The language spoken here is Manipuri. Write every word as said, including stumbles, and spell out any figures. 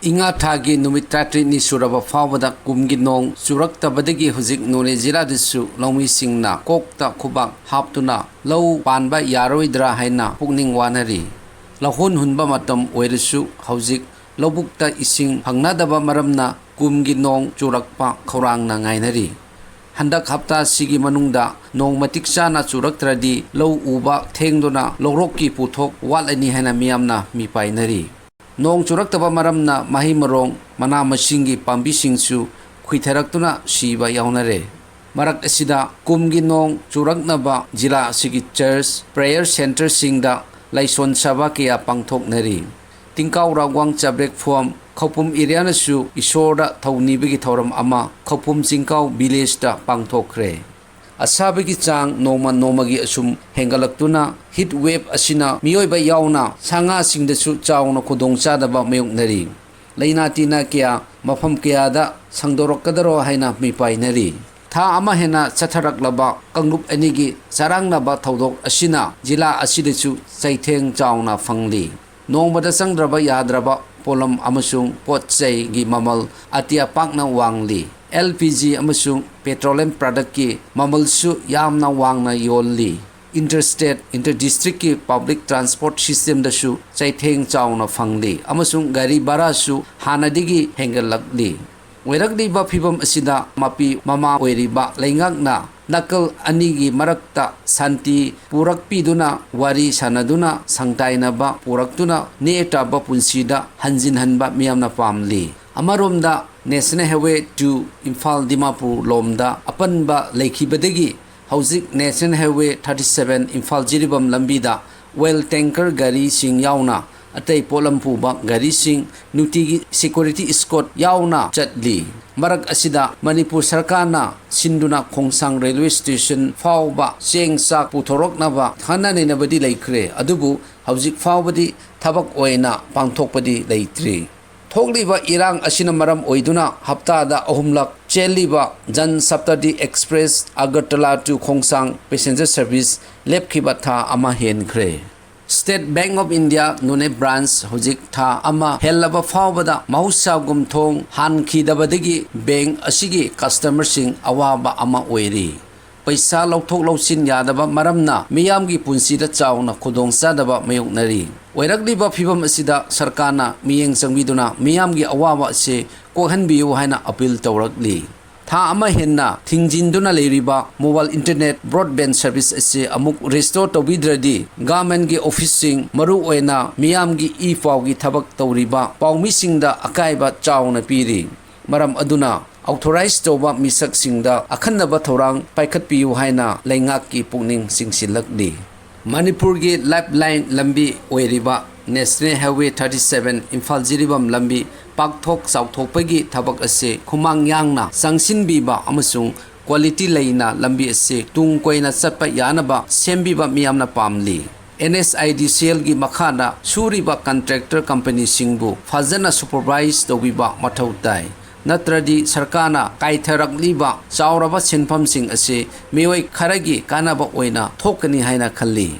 ꯏꯉꯥ ꯊꯥꯒꯤ ꯅꯨꯃꯤꯠ ꯇꯔꯥꯇꯔꯦꯠꯅꯤ ꯁꯨꯔꯕ ꯐꯥꯎꯕꯗ ꯀꯨꯝꯒꯤ ꯅꯣꯡ ꯆꯨꯔꯛꯇꯕꯗꯒꯤ ꯍꯧꯖꯤꯛ ꯅꯣꯅꯦ ꯖꯤꯂꯥꯗꯁꯨ ꯂꯧꯃꯤꯁꯤꯡꯅ ꯀꯣꯛꯇ ꯈꯨꯕꯥꯛ ꯍꯥꯞꯇꯨꯅ ꯂꯧ ꯄꯥꯟꯕ ꯌꯥꯔꯣꯏꯗ꯭ꯔꯥ ꯍꯥꯏꯅ ꯄꯨꯛꯅꯤꯡ ꯋꯥꯅꯔꯤ꯫ ꯂꯧꯍꯣꯟ ꯍꯨꯟꯕ ꯃꯇꯝ ꯑꯣꯏꯔꯁꯨ ꯍꯧꯖꯤꯛ ꯂꯧꯕꯨꯛꯇ ꯏꯁꯤꯡ ꯐꯪꯅꯗꯕ ꯃꯔꯝꯅ ꯀꯨꯝꯒꯤ ꯅꯣꯡ ꯆꯨꯔꯛꯄ ꯈꯧꯔꯥꯡꯅ ꯉꯥꯏꯅꯔꯤ꯫ ꯍꯟꯗꯛ ꯍꯞꯇꯥꯁꯤꯒꯤ ꯃꯅꯨꯡꯗ ꯅꯣꯡ ꯃꯇꯤꯛ ꯆꯥꯅ ꯆꯨꯔꯛꯇ꯭ꯔꯗꯤ ꯂꯧ ꯎꯕ ꯊꯦꯡꯗꯨꯅ ꯂꯧꯔꯣꯛꯀꯤ ꯄꯣꯠꯊꯣꯛ ꯋꯥꯠꯂꯅꯤ ꯍꯥꯏꯅ ꯃꯤꯌꯥꯝꯅ ꯃꯤꯄꯥꯏꯅꯔꯤ꯫ ꯅꯣꯡ ꯆꯨꯔꯛꯇꯕ ꯃꯔꯝꯅ ꯃꯍꯩ ꯃꯔꯣꯡ, ꯃꯅꯥ ꯃꯁꯤꯡꯒꯤ ꯄꯥꯝꯕꯤꯁꯤꯡꯁꯨ ꯈꯨꯏꯊꯔꯛꯇꯨꯅ ꯁꯤꯕ ꯌꯥꯎꯅꯔꯦ꯫ ꯃꯔꯛ ꯑꯁꯤꯗ ꯀꯨꯝꯒꯤ ꯅꯣꯡ ꯆꯨꯔꯛꯅꯕ ꯖꯤꯂꯥ ꯑꯁꯤꯒꯤ ꯆꯔꯆ, ꯄ꯭ꯔꯦꯌꯔ ꯁꯦꯟꯇꯔꯁꯤꯡꯗ ꯂꯥꯏꯁꯣꯟ ꯁꯚꯥ ꯀꯌꯥ ꯄꯥꯡꯊꯣꯛꯅꯔꯤ꯫ ꯇꯤꯡꯀꯥꯎ ꯔꯥꯎꯒ꯭ꯋꯥꯡ ꯆꯥꯕ꯭ꯔꯦꯛꯐꯣꯝ ꯈꯧꯄꯨꯝ ꯑꯦꯔꯤꯌꯥꯅꯁꯨ ꯏꯁꯣꯔꯗ ꯊꯧꯅꯤꯕꯒꯤ ꯊꯧꯔꯝ ꯑꯃ ꯈꯧꯄꯨꯝ ꯆꯤꯡꯀꯥꯎ ꯚꯤꯂꯦꯖꯇ ꯄꯥꯡꯊꯣꯛꯈ꯭ꯔꯦ꯫ ꯑꯁꯥꯕꯒꯤ ꯆꯥꯡ ꯅꯣꯡꯃ ꯅꯣꯡꯃꯒꯤ ꯑꯁꯨꯝ ꯍꯦꯟꯒꯠꯂꯛꯇꯨꯅ ꯍꯤꯠ ꯋꯦꯕ ꯑꯁꯤꯅ ꯃꯤꯑꯣꯏꯕ ꯌꯥꯎꯅ ꯁꯥ ꯉꯥꯁꯤꯡꯗꯁꯨ ꯆꯥꯎꯅ ꯈꯨꯗꯣꯡꯆꯥꯗꯕ ꯃꯥꯌꯣꯛꯅꯔꯤ꯫ ꯂꯩꯅꯥ ꯇꯤꯟꯅꯥ ꯀꯌꯥ ꯃꯐꯝ ꯀꯌꯥꯗ ꯁꯟꯗꯣꯔꯛꯀꯗꯔꯣ ꯍꯥꯏꯅ ꯃꯤꯄꯥꯏꯅꯔꯤ꯫ ꯊꯥ ꯑꯃ ꯍꯦꯟꯅ ꯆꯠꯊꯔꯛꯂꯕ ꯀꯥꯡꯂꯨꯞ ꯑꯅꯤꯒꯤ ꯆꯔꯥꯡꯅꯕ ꯊꯧꯗꯣꯛ ꯑꯁꯤꯅ ꯖꯤꯂꯥ ꯑꯁꯤꯗꯁꯨ ꯆꯩꯊꯦꯡ ꯆꯥꯎꯅ ꯐꯪꯂꯤ꯫ ꯅꯣꯡꯃꯗ ꯆꯪꯗ꯭ꯔꯕ ꯌꯥꯗ꯭ꯔꯕ ꯄꯣꯠꯂꯝ ꯑꯃꯁꯨꯡ ꯄꯣꯠ ꯆꯩꯒꯤ ꯃꯃꯜ ꯑꯇꯤꯌꯥ ꯄꯥꯛꯅ ꯋꯥꯡꯂꯤ꯫ ꯑꯦꯜ ꯄꯤ ꯖꯤ ꯑꯃꯁꯨꯡ ꯄꯦꯇ꯭ꯔꯣꯂꯤꯌꯝ ꯄ꯭ꯔꯗꯛꯀꯤ ꯃꯃꯜꯁꯨ ꯌꯥꯝꯅ ꯋꯥꯡꯅ ꯌꯣꯜꯂꯤ꯫ ꯏꯟꯇꯔ ꯁ꯭ꯇꯦꯠ, ꯏꯟꯇꯔ ꯗꯤꯁꯇ꯭ꯔꯤꯛꯀꯤ ꯄꯕ꯭ꯂꯤꯛ ꯇ꯭ꯔꯥꯟꯁꯄꯣꯔꯠ ꯁꯤꯁꯇꯦꯝꯗꯁꯨ ꯆꯩꯊꯦꯡ ꯆꯥꯎꯅ ꯐꯪꯂꯤ ꯑꯃꯁꯨꯡ ꯒꯥꯔꯤ ꯚꯔꯥꯁꯨ ꯍꯥꯟꯅꯗꯒꯤ ꯍꯦꯟꯒꯠꯂꯛꯂꯤ꯫ ꯑꯣꯏꯔꯛꯂꯤꯕ ꯐꯤꯚꯝ ꯑꯁꯤꯗ ꯃꯄꯤ ꯃꯃꯥ ꯑꯣꯏꯔꯤꯕ ꯂꯩꯉꯥꯛꯅ ꯅꯥꯀꯜ ꯑꯅꯤꯒꯤ ꯃꯔꯛꯇ ꯁꯥꯟꯇꯤ ꯄꯨꯔꯛꯄꯤꯗꯨꯅ ꯋꯥꯔꯤ ꯁꯥꯟꯅꯗꯨꯅ ꯁꯪꯇꯥꯏꯅꯕ ꯄꯨꯔꯛꯇꯨꯅ ꯅꯦꯛꯑ ꯇꯥꯕ ꯄꯨꯟꯁꯤꯗ ꯍꯟꯖꯤꯟꯍꯟꯕ ꯃꯤꯌꯥꯝꯅ ꯄꯥꯝꯂꯤ꯫ ꯑꯃꯔꯣꯝꯗ national highway two Imphal Dimapur ꯂꯣꯝꯗ ꯑꯄꯟꯕ ꯂꯩꯈꯤꯕꯗꯒꯤ ꯍꯧꯖꯤꯛ national highway thirty seven Imphal Jiribam ꯂꯝꯕꯤꯗ ꯑꯣꯏꯜ ꯇꯦꯡꯀꯔ ꯒꯥꯔꯤꯁꯤꯡ ꯌꯥꯎꯅ ꯑꯇꯩ ꯄꯣꯠꯂꯝ ꯄꯨꯕ ꯒꯥꯔꯤꯁꯤꯡ ꯅꯨꯡꯇꯤꯒꯤ ꯁꯦꯀ꯭ꯌꯨꯔꯤꯇꯤ ꯏꯁꯀꯣꯔꯠ ꯌꯥꯎꯅ ꯆꯠꯂꯤ꯫ ꯃꯔꯛ ꯑꯁꯤꯗ ꯃꯅꯤꯄꯨꯔ ꯁꯔꯀꯥꯔꯅ ꯁꯤꯟꯗꯨꯅ ꯈꯣꯡꯁꯥꯡ ꯔꯦꯜꯋꯦ ꯁ꯭ꯇꯦꯁꯟ ꯐꯥꯎꯕ ꯆꯦꯡ ꯆꯥꯛ ꯄꯨꯊꯣꯔꯛꯅꯕ ꯈꯟꯅ ꯅꯩꯅꯕꯗꯤ ꯂꯩꯈ꯭ꯔꯦ, ꯑꯗꯨꯕꯨ ꯍꯧꯖꯤꯛ ꯐꯥꯎꯕꯗꯤ ꯊꯕꯛ ꯑꯣꯏꯅ ꯄꯥꯡꯊꯣꯛꯄꯗꯤ ꯂꯩꯇ꯭ꯔꯤ꯫ ꯊꯣꯛꯂꯤꯕ ꯏꯔꯥꯡ ꯑꯁꯤꯅ ꯃꯔꯝ ꯑꯣꯏꯗꯨꯅ ꯍꯞꯇꯥꯗ ꯑꯍꯨꯝꯂꯛ ꯆꯦꯜꯂꯤꯕ ꯖꯟ ꯁꯞꯇꯗꯤ express Agartala two ꯈꯣꯡꯁꯥꯡ passenger service ꯂꯦꯞꯈꯤꯕ ꯊꯥ ꯑꯃ ꯍꯦꯟꯈ꯭ꯔꯦ꯫ State Bank of India Noney branch ꯍꯧꯖꯤꯛ ꯊꯥ ꯑꯃ ꯍꯦꯜꯂꯕ ꯐꯥꯎꯕꯗ ꯃꯍꯧꯁꯥꯒꯨꯝ ꯊꯣꯡ ꯍꯥꯟꯈꯤꯗꯕꯗꯒꯤ bank ꯑꯁꯤꯒꯤ customerꯁꯤꯡ ꯑꯋꯥꯕ ꯑꯃ ꯑꯣꯏꯔꯤ꯫ ꯄꯩꯁꯥ ꯂꯧꯊꯣꯛ ꯂꯧꯁꯤꯟ ꯌꯥꯗꯕ ꯃꯔꯝꯅ ꯃꯤꯌꯥꯝꯒꯤ ꯄꯨꯟꯁꯤꯗ ꯆꯥꯎꯅ ꯈꯨꯗꯣꯡꯆꯥꯗꯕ ꯃꯥꯌꯣꯛꯅꯔꯤ꯫ ꯑꯣꯏꯔꯛꯂꯤꯕ ꯐꯤꯚꯝ ꯑꯁꯤꯗ ꯁꯔꯀꯥꯔꯅ ꯃꯤꯠꯌꯦꯡ ꯆꯪꯕꯤꯗꯨꯅ ꯃꯤꯌꯥꯝꯒꯤ ꯑꯋꯥꯕ ꯑꯁꯤ ꯀꯣꯛꯍꯟꯕꯤꯌꯨ ꯍꯥꯏꯅ appeal ꯇꯧꯔꯛꯂꯤ꯫ ꯊꯥ ꯑꯃ ꯍꯦꯟꯅ ꯊꯤꯡꯖꯤꯟꯗꯨꯅ ꯂꯩꯔꯤꯕ mobile internet broadband service ꯑꯁꯤ ꯑꯃꯨꯛ restore ꯇꯧꯕꯤꯗ꯭ꯔꯗꯤ governmentꯀꯤ officeꯁꯤꯡ, ꯃꯔꯨꯑꯣꯏꯅ ꯃꯤꯌꯥꯝꯒꯤ ꯏ ꯄꯥꯎꯒꯤ ꯊꯕꯛ ꯇꯧꯔꯤꯕ ꯄꯥꯎꯃꯤꯁꯤꯡꯗ ꯑꯀꯥꯏꯕ ꯆꯥꯎꯅ ꯄꯤꯔꯤ꯫ ꯃꯔꯝ ꯑꯗꯨꯅ authorize ꯇꯧꯕ ꯃꯤꯁꯛꯁꯤꯡꯗ ꯑꯈꯟꯅꯕ ꯊꯧꯔꯥꯡ ꯄꯥꯏꯈꯠꯄꯤꯌꯨ ꯍꯥꯏꯅ ꯂꯩꯉꯥꯛꯀꯤ ꯄꯨꯛꯅꯤꯡ ꯆꯤꯡꯁꯤꯜꯂꯛꯂꯤ꯫ ꯃꯅꯤꯄꯨꯔꯒꯤ lifeline ꯂꯝꯕꯤ ꯑꯣꯏꯔꯤꯕ National Highway thirty seven Imphal Jiribam ꯂꯝꯕꯤ ꯄꯥꯛꯊꯣꯛ ꯆꯥꯎꯊꯣꯛꯄꯒꯤ ꯊꯕꯛ ꯑꯁꯤ ꯈꯨꯃꯥꯡ ꯌꯥꯡꯅ ꯆꯪꯁꯤꯟꯕꯤꯕ ꯑꯃꯁꯨꯡ quality ꯂꯩꯅ ꯂꯝꯕꯤ ꯑꯁꯤ ꯇꯨꯡ ꯀꯣꯏꯅ ꯆꯠꯄ ꯌꯥꯅꯕ ꯁꯦꯝꯕꯤꯕ ꯃꯤꯌꯥꯝꯅ ꯄꯥꯝꯂꯤ꯫ NHIDCLꯒꯤ ꯃꯈꯥꯗ ꯁꯨꯔꯤꯕ contractor companyꯁꯤꯡꯕꯨ ꯐꯖꯅ supervise ꯇꯧꯕꯤꯕ ꯃꯊꯧ ꯇꯥꯏ꯫ ꯅꯠꯇ꯭ꯔꯗꯤ ꯁꯔꯀꯥꯔꯅ ꯀꯥꯏꯊꯔꯛꯂꯤꯕ ꯆꯥꯎꯔꯕ ꯁꯦꯟꯐꯝꯁꯤꯡ ꯑꯁꯤ ꯃꯤꯑꯣꯏ ꯈꯔꯒꯤ ꯀꯥꯟꯅꯕ ꯑꯣꯏꯅ ꯊꯣꯛꯀꯅꯤ ꯍꯥꯏꯅ ꯈꯜꯂꯤ꯫